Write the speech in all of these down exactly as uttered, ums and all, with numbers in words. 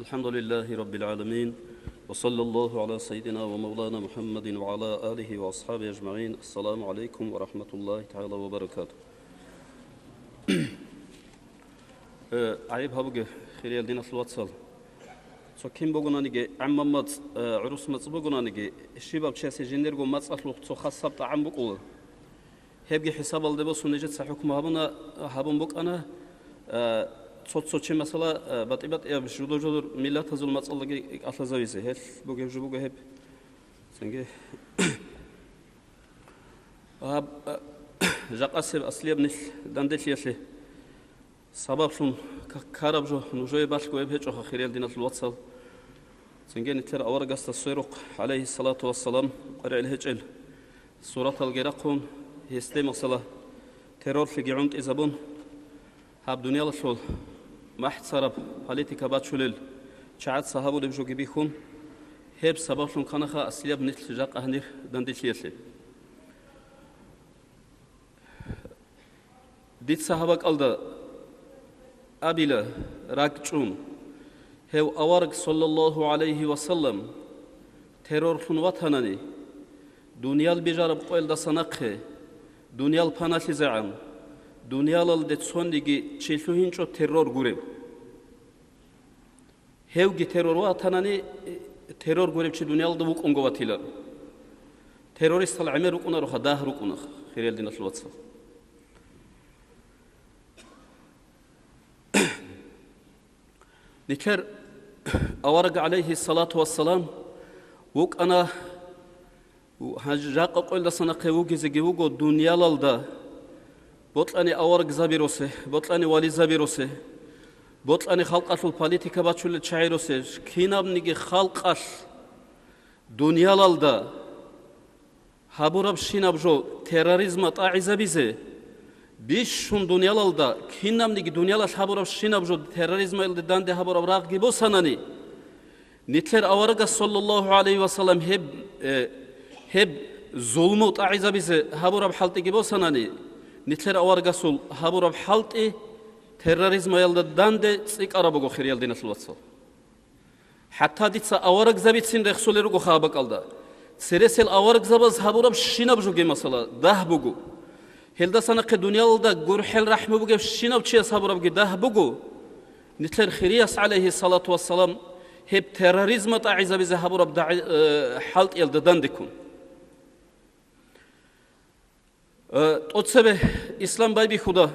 الحمد لله رب العالمين، وصلى الله على سيدنا ومولانا محمد وعلى آله وأصحابه أجمعين. السلام عليكم ورحمة الله تعالى وبركاته. Э, гӀайиб гьабуге, хириял диналъул вацал. Цо кин бугонаниги, гӀаммаб мацӀ, э, гӀурус мацӀ бугонаниги, щибаб чиясе жиндирго мацӀалъул цо хасаб тӀагӀам букӀула. Гьебги хӀисабалде босун нижеца хӀукму гьабуна, гьабун букӀана, э, цо-цо чи, масала, э, батӀи-батӀияб жудур-жудур миллатазул мацӀалдаги кӀалъазавизе. Гьелъ бугеб жо буго гьеб. Цинги гьаб, э, жакъасеб аслияб нилъ данделъиялъе сабаблъун к-, ккараб жо нужее балъго гьеб гьечӀоха, хириял диналъул вацал. Цинги нилъер аварагасда сверухъ, гӀалайгьиссалату вассалам, къваригӀел гьечӀел сураталги рахъун, гьесде, масала, террорлъиги гӀунтӀизабун, гьаб дуниялалъул махӀцараб политика бачулел чагӀаца гьабулеб жоги бихьун, гьеб сабаблъун кканаха аслияб нилъ жакъа гьанир данделъиялъе. Дица гьаб бакӀалда абила ракӀчӀун, гьев авараг, саллаллагьу гӀалайгьи вассалам, террорлъун ватанани, дуниял бижараб къоялдаса нахъе, дуниял паналъизегӀан, дуниялалде цониги чи лъугьинчӀо террор гуреб. Гьевги террор ватанани, террор гуреб чи дуниялалда вукӀунго ватила. Террористал гӀемер рукӀунароха, дагь рукӀуна, хириял диналъул вацал. Нилъер авараг, гӀалайгьиссалату вассалам, вукӀана Гьанже жакъа къоялдаса нахъе вугезеги вуго дуниялалда бокьани аварагзаби росе, бокьани вализаби росе, бокьани халкъалъул политика бачулел чагӀи росе, кинабниги халкъалъ дуниялалда гьабурабщинаб жо терроризма тӀагӀизабизе, бищун дуниялалда кинабниги дуниялалъ гьабурабщинаб жо терроризмалде данде гьабураб рагъги босанани, Нилъер аварагас, саллаллагьу гӀалайгьи вассалам, гьеб, э, гьеб зулму тӀагӀизабизе гьабураб хӀалтӀиги босанани, нилъер аварагасул гьабураб хӀалтӀи терроризмаялда данде цӀикӀкӀараб буго, хириял диналъул вацал. ХӀатта дица аварагзабицин рехсолел ругоха гьаб бакӀалда. Цересел аварагзабаз гьабурабщинаб жоги, масала, дагь буго. Гьелдаса нахъе дуниялалда гурхӀел рахӀму бугебщинав чияс гьабурабги дагь буго, нилъер хирияс, гӀалайгьиссалату вассалам, гьеб терроризма тӀагӀизабизе гьабураб дагӀи-, э, хӀалтӀиялда дандеккун. Э, тӀоцебе ислам байбихьуда,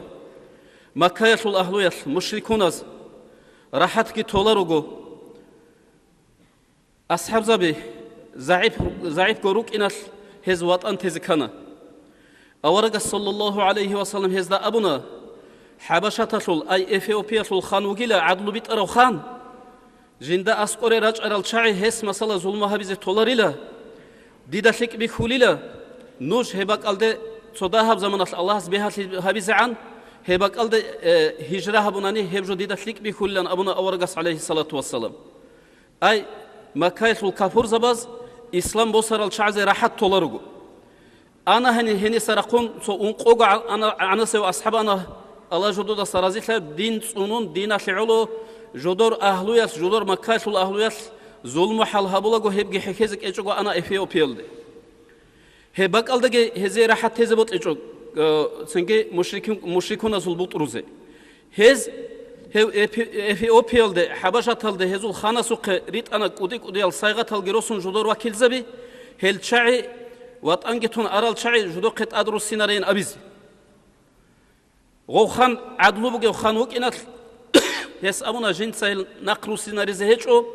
Маккаялъул агьлуялъ, мушрикуназ, рахӀатги тола руго. АсхӀабзаби загӀип-, загӀипго рукӀиналъ гьез ватӀан тезе ккана. Аварагас, саллаллагьу гӀалайгьи вассалам, гьезда абуна: «ХӀабашаталъул, ай Эфиопиялъул хан вугила, гӀадлу битӀарав хан. Жинда аскӀоре рачӀарал чагӀи гьес, масала, зулму гьабизе толарила. Дида лъикӀ бихьулила. Нуж гьеб бакӀалде цо дагьаб заманалъ Аллагьас бигьалъи гьабизегӀан, гьеб бакӀалде, э, гьижра гьабунани, гьеб жо дида лъикӀ бихьулилан», — абуна аварагас, гӀалайгьиссалату вассалам. Ай, Маккаялъул капурзабаз ислам босарал чагӀазе рахӀат тола руго. Ана гьани гьениса рахъун цо ункъого гӀа-, ана, гӀанасев асхӀаб ана, Аллагь жододаса разилъа, дин цӀунун, диналъе гӀоло, жодор агьлуялъ, жодор Маккаялъул агьлуялъ зулму хӀал гьабулаго, гьебги хӀехьезе кӀечӀого ана Эфиопиялде. Гьеб бакӀалдаги гьезие рахӀат тезе бокьичӀо, э, цинги мушрикин-, мушрикуназул бутӀрузе. Гьез гьев Эпи-, Эфиопиялде, ХӀабашаталде гьезул ханасухъе ритӀана кӀуди-кӀудиял сайгъаталги росун жудор вакилзаби, гьел чагӀи, ватӀанги тун арал чагӀи жудохъе тӀад руссинарейин абизе. Гъов хан гӀадлу бугев хан вукӀиналъ, гьес абуна, жинца гьел нахъ руссинаризе гьечӀо,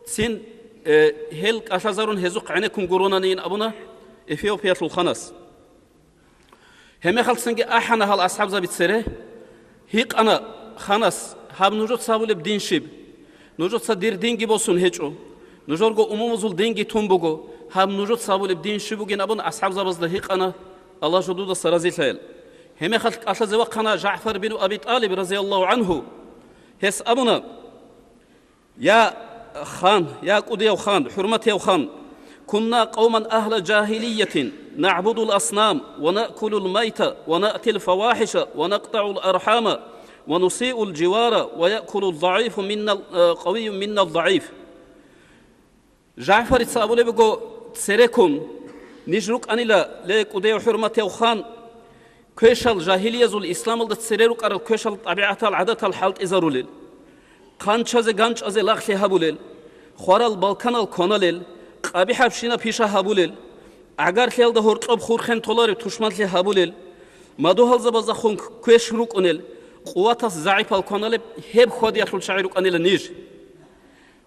цин, э, гьел кӀалъазарун гьезухъ гӀенеккун гуронанийин абуна Эфиопиялъул ханас. Гьебмехалцинги ахӀана гьал асхӀабзаби цере, гьикъана ханас: «Гьаб нужеца гьабулеб дин щиб? Нужеца дир динги босун гьечӀо, нужерго умумузул динги тун буго, гьаб нужеца гьабулеб дин щиб бугин?» — абун, асхӀабзабазда гьикъана, Аллагь жодудаса разилъаял. Гьебмехалъ кӀалъазе вахъана ЖагӀфар бин Аби ТӀалиб, разияллагьу гӀангьу. Гьес абуна: «Я хан, я кӀудияв хан, хӀурматияв хан, кунна къавман агьла жагьилиятин, нагӀбудул аснам, ва наъкулул майта, ва наътил фавахиша, ва накътагӀул архӀама, ونسيء الجوار ويأكل الضعيف منا، آ, القوي منا الضعيف. ЖагӀфарица абулеб буго цереккун, ниж рукӀанила, ле, кӀудияв хӀурматияв хан, квешал, жагьилиязул исламалда цере рукӀарал квешал тӀабигӀатал гӀадатал хӀалтӀизарулел, хъанчазе ганчӀазе лагълъи гьабулел, хварал балканал кваналел, къабихӀабщинаб пиша гьабулел, гӀагарлъиялда гьоркьоб хурхен толареб тушманлъи гьабулел, мадугьалзабаздехун квеш рукӀунел, къуватас загӀипал кваналеб, гьеб хьвадиялъул чагӀи рукӀанила ниж.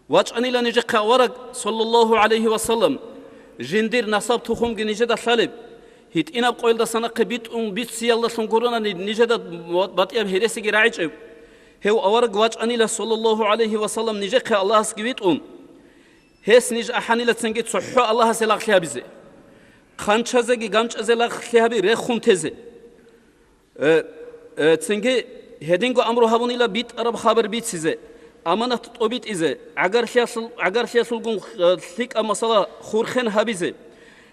ВачӀанила нижехъе авараг, саллаллагьу гӀалайгьи вассалам, жиндир насаб-тухумги нижеда лъалеб, гьитӀинаб къоялдаса нахъе битӀун бициялдалъун гуронани нижеда батӀияб гьересиги рагӀичӀеб. Гьев авараг вачӀанила, саллаллагьу гӀалайгьи вассалам, нижехъе Аллагьасги витӀун. Гьес ниж ахӀанила цинги цохӀо Аллагьасе лагълъи гьабизе, хъанчазеги ганчӀазе лагълъи гьаби рехун тезе. Э, э, цинги гьединго амру гьабунила битӀараб хабар бицизе, аманат тӀобитӀизе, гӀагарлъиялъул-, гӀагарлъиялъулгун, э, лъикӀаб масала хурхен гьабизе,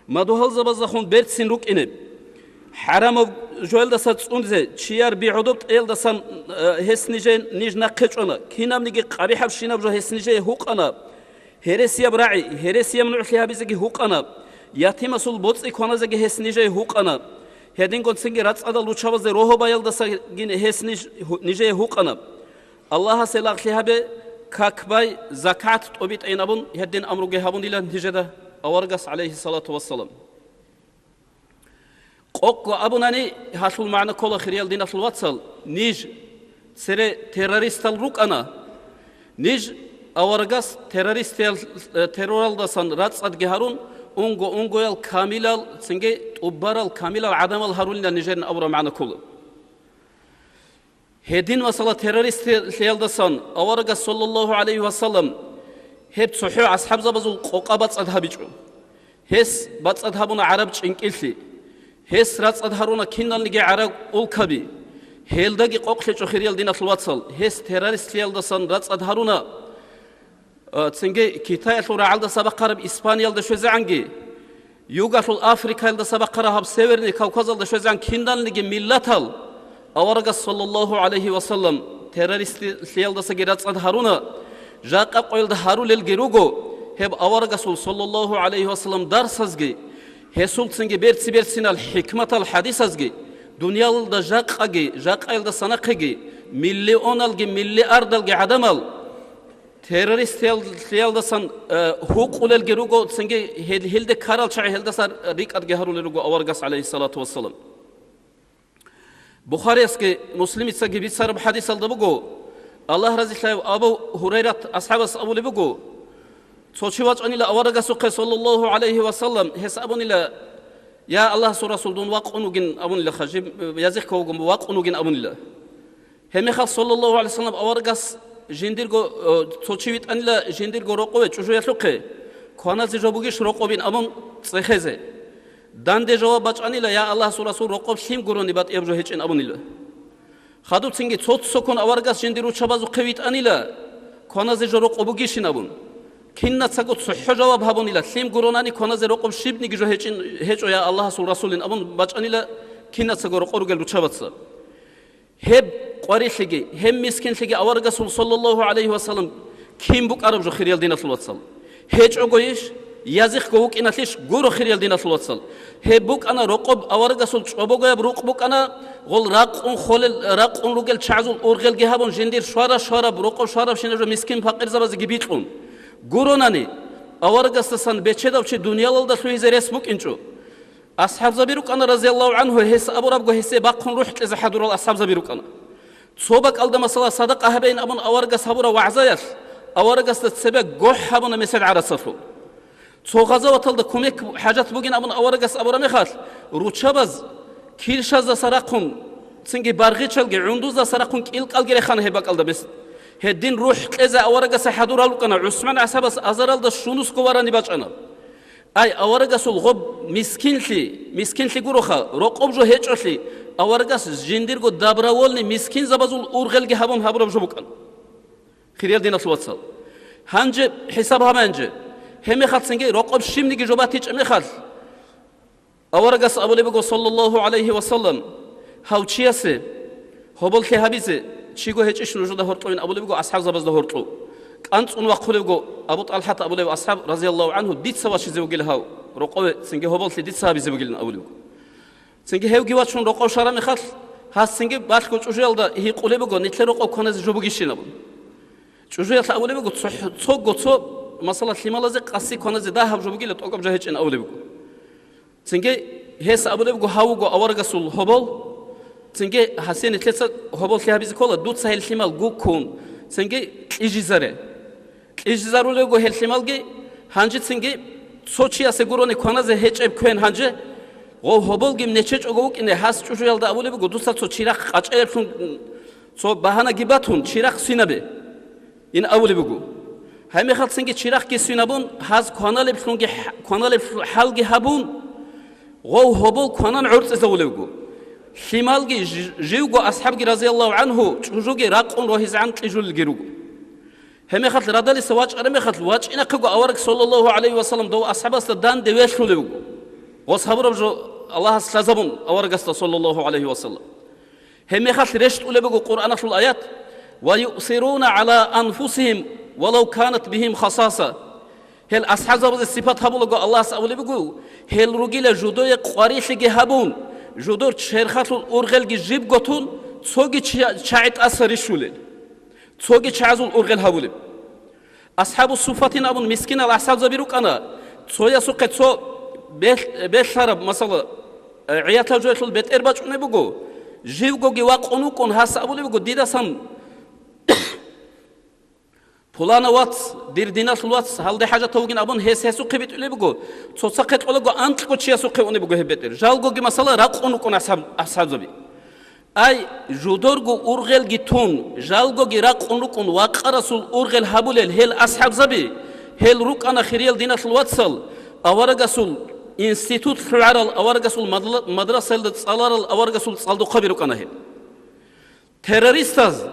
мадугьалзабаздехун берцин рукӀине. ХӀарамаб жоялдаса цӀунзе, чияр би гӀодоб тӀеялдасан, э, гьес нижен-, ниж нахъе чӀвана, кинабниги къабихӀабщинаб жо гьес нижее гьукъана. Гьересияб рагӀи, гьересияб нугӀлъи гьабизеги гьукъана, ятимасул боцӀи кваназеги гьес нижее гьукъана. Гьединго цинги рацӀцӀадал руччабазде рогьобаялдасагин гьес ниж-, гьу-, нижее гьукъана. Аллагьасе лагълъи гьабе, как бай, закат тӀобитӀейин абун, гьедин амруги гьабунила нижеда аварагас, гӀалайгьиссалату вассалам. Къокъго абунани, гьалъул магӀна ккола, хириял диналъул вацал, ниж цере террористал рукӀана, ниж аварагас террористиял, э, терроралдасан рацӀцӀадги гьарун, унго-унгоял камилал, цинги тӀубарал камилал гӀадамал гьарулина нижерин абураб магӀна ккола. Гьедин, масала, террористлъиялдасан аварагас, саллаллагьу гӀалайгьи вассалам, гьеб цохӀо асхӀабзабазул къокъа бацӀцӀад гьабичӀо. Гьес бацӀцӀад гьабуна гӀараб чӀинкӀиллъи. Гьес рацӀцӀад гьаруна киналниги гӀараб улкаби. Гьелдаги къокълъичӀо, хириял диналъул вацал, гьес террористлъиялдасан рацӀцӀад гьаруна. А, цинги Китаялъул рагӀалдаса бахъараб Испаниялда щвезегӀанги, Югалъул Африкаялдаса бахъараб гьаб Северный Кавказалда щвезегӀан киналниги миллатал аварагас, саллаллагьу гӀалайгьи вассалам, террористлъиялдасаги рацӀцӀад гьаруна, жакъа къоялда гьарулелги руго, гьеб аварагасул, саллаллагьу гӀалайгьи вассалам, дарсазги, гьесул цинги берци-берцинал хӀикматал хӀадисазги, дуниялалда жакъаги, жакъаялдаса нахъеги, миллионалги, миллиардалги гӀадамал террористлъиялдасан, э, гьукъулелги руго, цинги гьел-, гьелде ккарал чагӀи гьелдаса рикӀкӀадги гьарулел руго аварагас, гӀалайгьиссалату вассалам. Бухариясги Муслимицаги бицараб хӀадисалда буго, Аллагь разилъаяв Абу Гьурайрат асхӀабас абулеб буго, цо чи вачӀанила аварагасухъе, саллаллагьу гӀалайгьи вассалам, гьес абунила: «Я Аллагьасул Расул, дун вакъун вугин», — абунила, хажи, язихъго вугун, «вакъун вугин», — абунила. Гьебмехалъ, саллаллагьу гӀалайгьи вассалам, аварагас жиндирго, э, цо чи витӀанила жиндирго рокъове чӀужуялъухъе, кваназе жо бугищ рокъобин абун цӀехезе. Данде жаваб бачӀанила: «Я Аллагьасул Расул, рокъоб лъим гурони батӀияб жо гьечӀин», — абунила. Хадубцинги цо-цоккун аварагас жиндир руччабазухъе витӀанила, кваназе жо рокъоб бугищин абун. Кинацаго цохӀо жаваб гьабунила: «Лъим гуронани кваназе рокъоб щибниги жо гьечӀин, гьечӀо, я Аллагьасул Расулин», — абун бачӀанила кинацаго рокъор ругел руччабаца. Гьеб къварилъиги, гьеб мискинлъиги аварагасул, саллаллагьу гӀалайгьи вассалам, кин букӀараб жо, хириял диналъул вацал? ГьечӀогойищ? Язихъго вукӀиналъищ? Гуро, хириял диналъул вацал. Гьеб букӀана рокъоб аварагасул чӀобогояб рукъ букӀана, гъол ракъун холел, ракъун ругел чагӀазул ургъелги гьабун, жиндир швара-швараб, рокъоб шварабщинаб жо мискин-пакъирзабазеги бикьун. Гуронани, аварагасдасан бечедав чи дуниялалда лъугьизе рес букӀинчӀо. АсхӀабзаби рукӀана, разияллагьу гӀангьу, гьес абурабго гьесие бахъун рухӀ кьезе хӀадурал асхӀабзаби рукӀана. Цо бакӀалда, масала, садакъа гьабейин абун аварагас гьабураб вагӀзаялъ, аварагасда цебе гохӀ гьабуна месед гӀарацалъул. Цо гъазаваталда кумек хӀажат бугин абун аварагас абураб мехалъ, руччабаз килщаздаса рахъун, цинги баргъичалги гӀундуздаса рахъун кӀилкӀалги рехана гьеб бакӀалда месед. Гьедин рухӀ кьезе аварагасда хӀадурал рукӀана, ГӀусман асхӀабас азаралда щунусго варани бачӀана. Ай, аварагасул гъоб мискинлъи, мискинлъи гуроха, рокъоб жо гьечӀолъи, аварагас жиндирго добровольный мискинзабазул ургъелги гьабун гьабураб жо букӀана. Хириял диналъул вацал. Гьанже хӀисаб гьабе гьанже. Гьебмехалцинги рокъоб щибниги жо батичӀеб мехалъ, аварагас абулеб буго, саллаллагьу гӀалайгьи вассалам, гьав чиясе гьоболлъи гьабизе, Чиго гьечӀищ нужеда гьоркьовин абулеб буго асхӀабзабазда гьоркьов. КӀанцӀун вахъулебго Абу ТӀалхӀат абулев асхӀаб, разияллагьу гӀанху, дица ващизе вугил гьав, рокъове цинги гьоболлъи дица гьабизе бугилан абулеб буго. Цинги гьевги вачун рокъов щвараб мехалъ, гьас цинги балъго чӀужуялда гьикъулеб буго, нилъер рокъов кваназе жо бугищин абун. ЧӀужуялъ абулеб буго, цо-, цого цо, масала, лъималазе къаси кваназе дагьаб жо бугила, тӀокӀаб жо гьечӀин абулеб буго. Цинги гьес абулеб буго, гьав вуго аварагасул гьобол. Цинги гьасие нилъеца гьоболлъи гьабизе ккола, дуца гьел лъимал гуккун, цинги кьижизаре. Кьижизарулеб буго гьел лъималги, гьанже цинги цо чиясе гурони кваназе гьечӀеб квен гьанже, гъов гьоболги нечечӀого вукӀине, гьас чӀужуялда абулеб буго, дуца цо чирахъ къачӀаеблъун, цо багьанаги батун, чирахъ свинабе. Ин абулеб буго. Гьеб мехалъ цинги чирахъги свинабун, гьаз кваналеблъунги хӀ-, кваналеб хӀалги гьабун, гъов гьобол кванан гӀорцӀизавулеб буго. Лъималги ж-, живго асхӀабги, разияллагьу гӀанху, чӀужуги ракъун рогьизегӀан кьижулелги руго. Гьеб мехалъ радалиса вачӀараб мехалъ, вачӀинахъего авараг, саллаллагьу гӀалайгьи ва саллам, дов асхӀабасда данде велъулеб буго. Гъос гьабураб жо Аллагьас лъазабун аварагасда, саллаллагьу гӀалайгьи ва саллам. Гьеб мехалъ рещтӀулеб буго Къуръаналъул аят: «Ва юъсируна гӀала анфусигьим валав канат бигьим хасаса». Гьел асхӀабзабазе сипат гьабулаго Аллагьас абулеб буго, гьел ругила жудое къварилъиги гьабун, жудор черхалъул ургъелги жибго тун, цоги ча-, чагӀи тӀаса рищулел, цоги чагӀазул ургъел гьабулеб. АсхӀабу суффатин абун мискинал асхӀабзаби рукӀана, цоясухъе цо бел-, белъараб, масала, э, гӀиятал жоялъул бетӀер бачӀунеб буго, живгоги вакъун вукӀун гьас абулеб буго, дидасан пулана вац, дир диналъул вац, гьалде хӀажатав вугин абун гьес гьесухъе битӀулеб буго, цоцахъе кьолаго анкьго чиясухъе унеб буго гьеб бетӀер. Жалгоги, масала, ракъун рукӀун асхӀаб-, асхӀабзаби. Ай, жудорго ургъелги тун, жалгоги ракъун рукӀун вакъарасул ургъел гьабулел гьел асхӀабзаби, гьел рукӀана, хириял диналъул вацал, аварагасул институт лъугӀарал, аварагасул мадла-, мадрасаялда цӀаларал аварагасул цӀалдохъаби рукӀана гьел. Террористаз,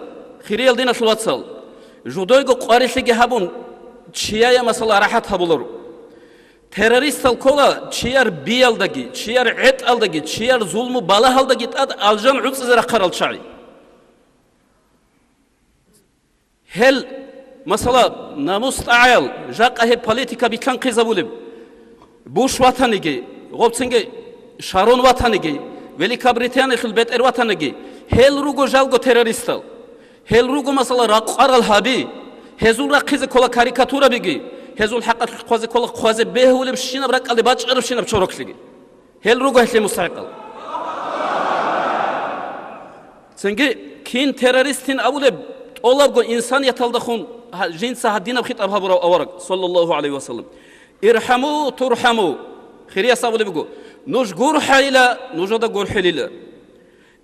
хириял диналъул вацал, жудойго къварилъиги гьабун, чияе, масала, рахӀат гьабуларо. Террористал ккола чияр биялдаги, чияр гӀетӀалдаги, чияр зулму балагьалдаги тӀад алжан гӀуцӀизе рахъарал чагӀи. Гьел, масала, намус тӀагӀаял, жакъа гьеб политика билълъанхъизабулеб, Буш ватаниги, гъобцинги Шарон ватаниги, Великобританиялъул бетӀер ватаниги, гьел руго жалго террористал. Гьел руго, масала, ракъарал гьаби, гьезул рахъизе ккола карикатурабиги, гьезул хӀакъалъулъ хъвазе ккола хъвазе бегьулебщинаб ракӀалде бачӀарабщинаб чороклъиги. Гьел руго гьелъе мустахӀикъал. Цинги кин террористин абулеб, тӀолабго инсанияталдахун гьа-, жинца гьадинаб хитӀаб гьабурав авараг, саллаллагьу гӀалайгьи ва саллам: «ИрхӀаму турхӀаму». Хирияс абулеб буго: «Нуж гурхӀайила, нужеда гурхӀилила.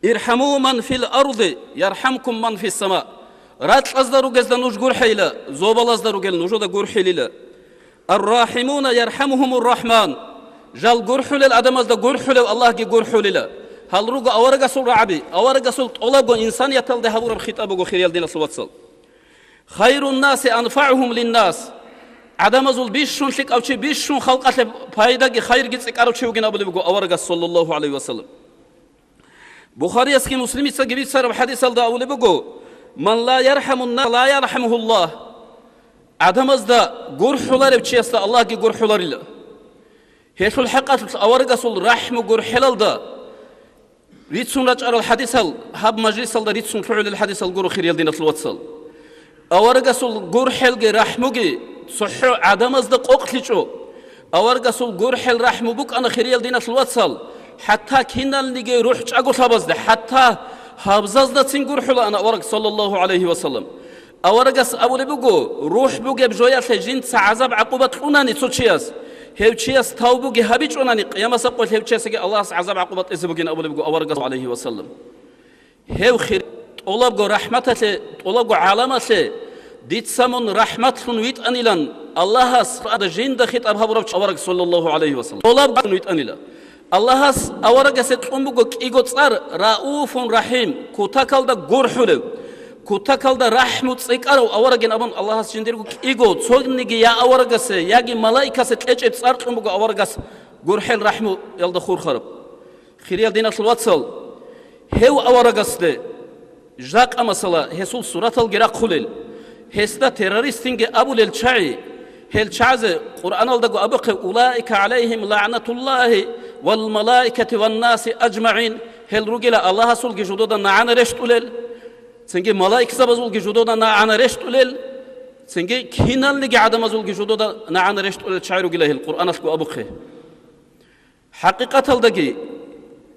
ИрхӀаму ман фил арди, ярхӀамкум ман фис сама». Ракьазда ругезда нуж гурхӀейила, зобалазда ругел нужеда гурхӀилила. «Ар-рахӀимуна ярхӀамухумур-рахӀман». Жал гурхӀулел адамазда гурхӀулев Аллагьги гурхӀулила. Гьал руго аварагасул рагӀаби, аварагасул тӀолабго инсанияталде гьабураб хитӀаб буго, хириял диналъул вацал. «Хайрун-наси анфагӀухум лин-нас». ГӀадамазул бищун лъикӀав чи, бищун халкъалъе пайдаги хайрги цӀикӀкӀарав чи вугин абулеб буго аварагас, саллаллагьу гӀалайгьи ва саллам. Бухариясги Муслимицаги бицараб хӀадисалда абулеб буго: «Ман ла ярхӀамун-нас, ла ярхӀамухуллагь». ГӀадамазда гурхӀуларев чиясда Аллагьги гурхӀуларила. Гьелъул хӀакъалъулъ аварагасул рахӀму гурхӀелалда рицун рачӀарал хӀадисал, гьаб мажлисалда рицун лъугӀулел хӀадисал гуро, хириял диналъул вацал. Аварагасул гурхӀелги рахӀмуги цохӀо гӀадамазда къокълъичӀо. Аварагасул гурхӀел рахӀму букӀана, хириял диналъул вацал, хӀатта киналниги рухӀ чӀаголъабазда, хӀатта гьабзаздацин гурхӀулаан авараг, саллаллагьу гӀалайгьи ва саллам. Аварагас абулеб буго, рухӀ бугеб жоялъе жинца гӀазаб-гӀакъуба кьунани цо чияс, гьев чияс тавбуги гьабичӀунани, къиямасеб къоялъ гьев чиясеги Аллагьас гӀазаб-гӀакъуба тӀезе бугин абулеб буго аварагас, гӀалайгьи ва саллам. Гьев хир-, тӀолабго рахӀматалъе, тӀолабго гӀаламалъе, дица мун рахӀматлъун витӀанилан Аллагьас Къуръанда жинда хитӀаб гьабурав чи авараг, саллаллагьу гӀалайгьи ва саллам. ТӀолабго витӀанила. Аллагьас аварагасе кьун буго кӀиго цӀар: Рауфун Рахим, кутакалда гурхӀулев, кутакалда рахӀму цӀикӀкӀарав аварагин абун. Аллагьас жиндирго кӀиго, цониги я аварагасе, яги малаикасе кьечӀеб цӀар кьун буго аварагас гурхӀел рахӀмуялда хурхараб. Хириял диналъул вацал, гьев аварагасде Жакъа, масала, гьесул сураталги рахъулел, гьесда террористинги абулел чагӀи, гьел чагӀазе Къуръаналдаго абухъе: «Улаика гӀалайгьим лагӀнатуллагьи вал малаикати ван наси аджмагӀин», гьел ругила Аллагьасулги жудода нагӀана рещтӀулел, цинги малаикзабазулги жудода нагӀана рещтӀулел, цинги киналниги гӀадамазулги жудода нагӀана рещтӀулел чагӀи ругила гьел Къуръаналъго абухъе. ХӀакъикъаталдаги,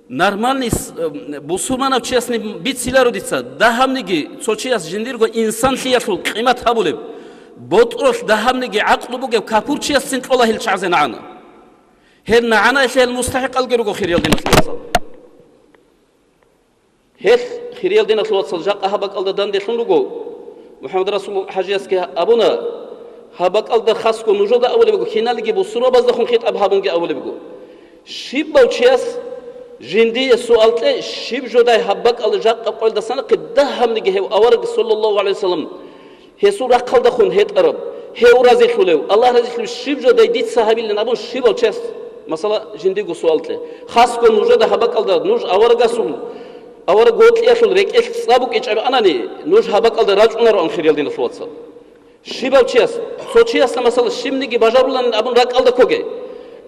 нормальный с-, э, бусурманав чиясни бициларо дица, дагьабниги цо чияс жиндирго инсанлъиялъул къимат гьабулеб, ботӀролъ дагьабниги гӀакълу бугев капурчиясцин кьола гьел чагӀазе нагӀана. Гьел нагӀанаялъе гьел мустахӀикъалги руго, хириял диналъул вацал. Гьелъ, хириял диналъул вацал, жакъа гьаб бакӀалда данделъун руго. МухӀаммад Расул хӀажиясги абуна, гьаб бакӀалда хасго нужеда абулеб буго, киналги бусурбабаздехун хитӀаб гьабунги абулеб буго. Щибав чияс жиндие суал кье, щиб жодай гьаб бакӀалда жакъа къоялдаса нахъе дагьабниги гьев авараг, саллаллагьу гӀалайгьи вассалам, гьесул рахъалдехун гьетӀараб, гьев разилъулев, Аллагь разилъулев щиб жодай дица гьабилин абун щибав чияс, масала, жиндиего суал кье. Хасго нужеда гьаб бакӀалда нуж аварагасул, авараг вокьиялъул рекӀелъ цӀа букӀинчӀеб анани, нуж гьаб бакӀалда рачӀунароан, хириял диналъул вацал. Щибав чияс, цо чиясда, масала, щибниги бажаруланин абун ракӀалда ккоге.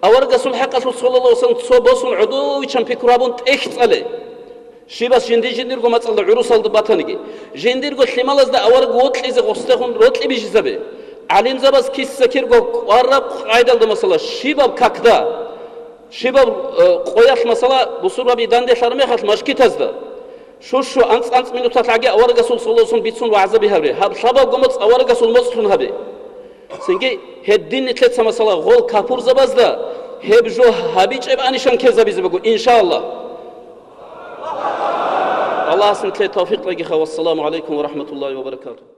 Аварагасул хӀакъалъулъ, саллаллагьу гӀалайгьи вассалам, цо босун гӀодовичан пикру гьабун тӀехь цӀале. Щибас жинди-жиндирго мацӀалда гӀурусалда батаниги, жиндирго лъималазда авараг вокьизе гъосдехун рокьи бижизабе. ГӀалимзабаз киса-кирго кӀвараб къайдалда, масала, щибаб какда, щибаб, э, къоялъ, масала, бусурбаби данделъараб мехалъ мажгитазда, щу-щу, анцӀ-анцӀ минуталъ гӀаги аварагасул, саллаллагьу гӀалайгьи вассалам, бицун вагӀзаби гьабе, гьаб лъабабго моцӀ аварагасул моцӀлъун гьабе. Цинги гьедин нилъеца, масала, гъол капурзабазда гьеб жо гьабичӀеб анищан ккезабизе буго, иншааллагь. Аллагьас нилъее тавфикъ кьегиха. Вассаламу гӀалайкум ва рахӀматуллагьи ва баракатугь.